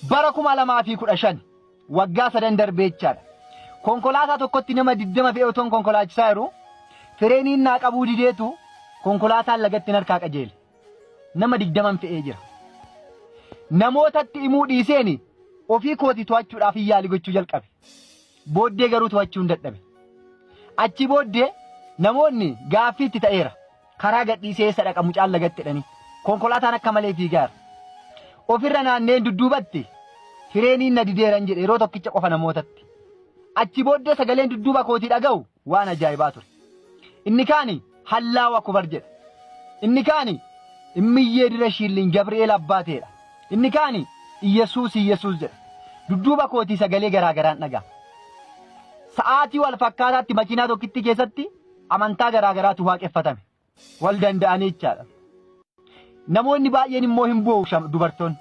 Bara 2015 waggaa sadan darbee jechaadha. Konkolaataa tokkotti nama 20 fe'ee otoon konkolaachisaa jiru fireeniin naa qabuu dideetu konkolaataan lagatti narkaa qajeele. Nama 20 fe'ee jira. Namootatti himuu dhiiseeni ofii kootii to'achuudhaaf yaalii gochuu jalqabe. Booddee garuu to'achuu hin dadhabe. Achi booddee namoonni gaaffii itti ta'eera. Karaa gadhiisee eessa dhaqa mucaan lagatti jedhanii. Konkolaataan akka malee fiigaara. Ofirra naanneen dudduubatti fireeniin na dideeran jedhe yeroo tokkicha qofa namootatti. Achi booddee sagaleen dudduuba kootii dhaga'u waan ajaa'ibaa ture. Inni kaani Hallaahu Akubar jedha. Inni kaani Immiyyee Dirashiilliin Gabri'eel Abbaateedha. Inni kaani Iyyasuus Iyyasuus jedha. Dudduuba kootii sagalee garaa garaan dhaga'a. Sa'aatii wal fakkaataatti makiinaa tokkittii keessatti amantaa garaa garaatu waaqeffatame. Wal danda'anii jechaadha. Namoonni baay'een immoo hin boo'u dubartoonni.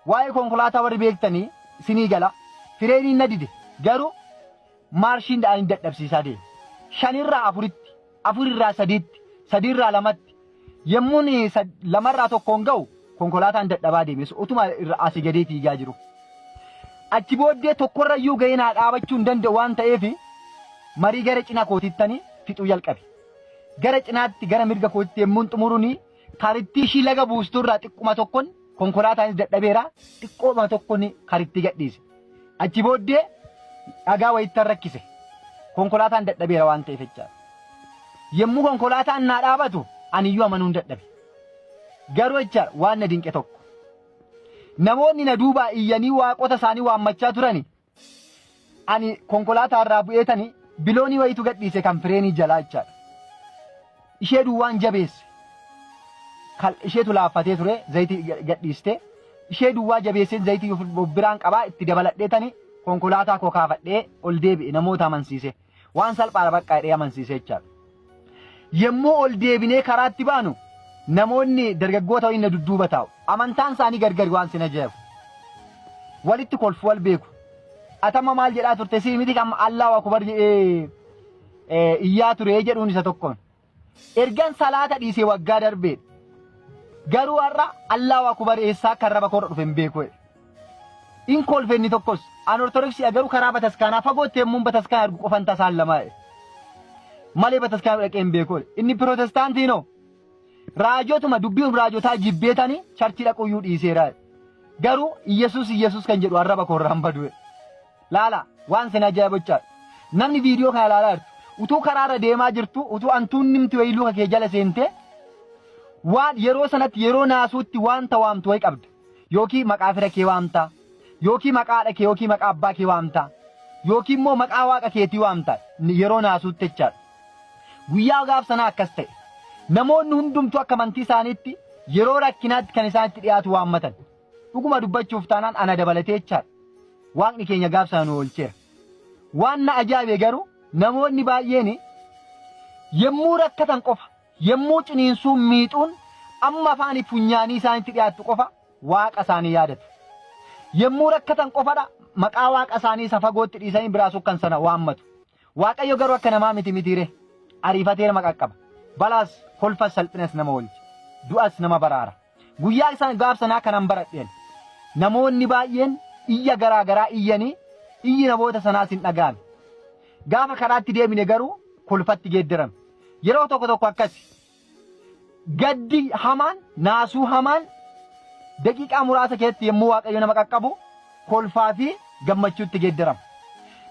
Waa'ee konkolaataa warri beektanii sinii gala. Fireeniin na dide garuu maarshiin dhaan dadhabsiisaa deeme. Shanirraa afuritti, afurirraa sadiitti, sadiirraa lamatti. Yemmuun lamarraa tokkoon ga'u konkolaataan dadhabaa deeme utuma irra asii gadee fiigaa jiru. Achi booddee tokkorra iyyuu ga'ee naa dhaabachuu hin danda'u waan ta'eef marii gara cina kootittani fixuu jalqabe. Gara cinaatti gara mirga kootitti yemmuun xumuruun karittii ishii laga buusturraa xiqquma tokkon konkolaataanis dadhabeera xiqqooma tokkon karittii gadhiise. Achi booddee dhagaa wayittan rakkise. Konkolaataan dadhabeera waan ta'eef jechaadha. Yommuu konkolaataan naa dhaabatu aniyyuu amanuun dadhabe. Garuu jechaadha waan na dinqe tokko. Namoonni na duubaa iyyanii waaqota isaanii waammachaa turani. Ani konkolaataa irraa bu'eetani biloonii wayitu gadhiise kan fireenii jalaa jechaadha. Ishee duwwaan jabeesse. Kal isheetu laaffatee ture zayitii gadhiiste. Ishee duwwaa jabeesseen zayitii of biraan qabaa itti dabaladheetani konkolaataa koo kaafadhee ol deebi'e namoota amansiise. Waan salphaadha baqqaa jedhee amansiise jechaadha. Yommuu ol deebinee karaatti baanu namoonni dargaggoota waliin na dudduuba taa'u. Amantaan isaanii gargari waan sin ajaa'ibu. Walitti kolfu wal beeku. Atama maal jedhaa turte sii miti kan Allahu akubar jedhee iyyaa ture jedhuun isa tokkoon. Ergan salaata dhiisee waggaa darbeedha. Garuu har'a Allahu akubar eessaa akka arraba koorra dhufe hin beeku. In kolfe inni tokkos. An Ortodoksii garuu karaa bataskaanaa fagootti yommuun bataskaana argu qofan tasaan lamaa. Malee bataskaana dhaqee hin beeku. Inni Pirotestaantiinoo raajotuma dubbii raajotaa jibbeetanii charchii dhaquuyyuu dhiiseera. Garuu Iyyasuus Iyyasuus kan jedhu arraba koorraa hin badu. Laala waan sin ajaa'ibu jechaadha. Namni viidiyoo kana ilaalaa jirtu utuu karaarra deemaa jirtu utuu antuunnimti wayii luka kee jala seentee waan yeroo sanatti yeroo naasuutti waanta waamtu wayii qabda. Yookiin maqaa fira kee waamta, yookiin maqaa haadha kee yookiin maqaa abbaa kee waamta, yookiin immoo maqaa waaqa keetii waamta yeroo naasuutti jechaadha. Guyyaa gaaf sanaa akkas ta'e. Namoonni hundumtuu akka amantii isaaniitti yeroo rakkinaatti kan isaanitti dhiyaatu waammatan. Dhuguma dubbachuuf taanaan ana dabalatee jechaadha. Waaqni keenya gaaf sana nu oolcheera. Waan na ajaa'ibe garuu namoonni baay'een yommuu rakkatan qofa, yommuu ciniinsuun miixuun amma afaanii funyaanii isaanitti dhiyaattu qofa waaqa isaanii yaadatu. Yommuu rakkatan qofadha maqaa waaqa isaanii isa fagootti dhiisanii biraa sokkan sana waammatu. Waaqayyo garuu akka namaa miti mitiire ariifatee nama qaqqaba. Balaas kolfas salphinas nama oolcha. Du'as nama baraara. Guyyaa isaan gaaf sanaa kanan baradheen. Namoonni baay'een iyya garaa garaa iyyanii iyyi namoota sanaas hin dhaga'ame. Gaafa karaatti deemine garuu kolfatti geeddarame. Yeroo tokko tokko akkasi. Gaddi hamaan, naasuu hamaan daqiiqaa muraasa keessatti yommuu Waaqayyo nama qaqqabu kolfaa fi gammachuutti geeddarama.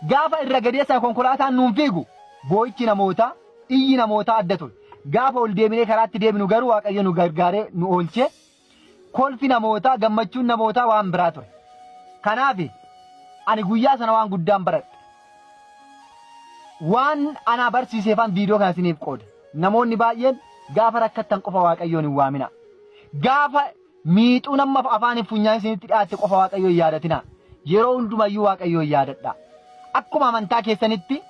Gaafa irra gadeessa konkolaataan nuun fiigu boo'ichi namootaa, iyyi namootaa adda ture. Gaafa ol deebinee karaatti deebinu garuu Waaqayyo nu gargaaree nu oolchee kolfi namootaa, gammachuun namootaa waan biraa ture. Kanaaf ani guyyaa sana waan guddaan baradhe. Waan anaa barsiiseefan viidiyoo kana isiniif qooda. Namoonni baay'een gaafa rakkattan qofa Waaqayyoon hin waaminaa. Gaafa miixuun amma afaan funyaan isinitti dhiyaatte qofa Waaqayyoon yaadatinaa. Yeroo hundumayyuu Waaqayyoon yaadadhaa. Akkuma amantaa keessanitti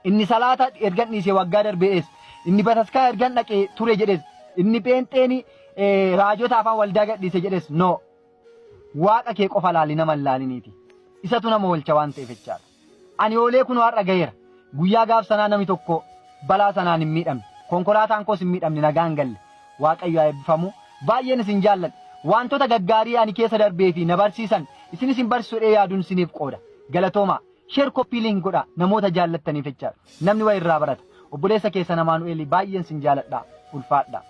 inni salaata ergan dhiisee waggaa darbee ees, inni bataskaa ergan dhaqee ture jedhes, inni pheenxeen raajota afaan waldaa gadhiise jedhes no. Waaqa kee qofa laali nama hin laaliniiti. Isatu nama oolcha waan ta'eef jechaadha. Ani oolee kunoo har'a gaheera. Guyyaa gaaf sanaa namni tokko balaa sanaan hin miidhamne. Konkolaataan koos hin miidhamne nagaan galle. Waaqayyo haa eebbifamu. Baay'een isin jaalladha. Waantota gaggaarii ani keessa darbee fi na barsiisan isinis hin barsiisu jedhee yaaduun isiniif qooda. Galatoomaa. Share, copy link godhaa namoota jaallattaniif jechaadha. Namni waa irraa barata. Obboleessa keessan Amaanu'eel, baay'een sin jaaladha. Ulfaadha.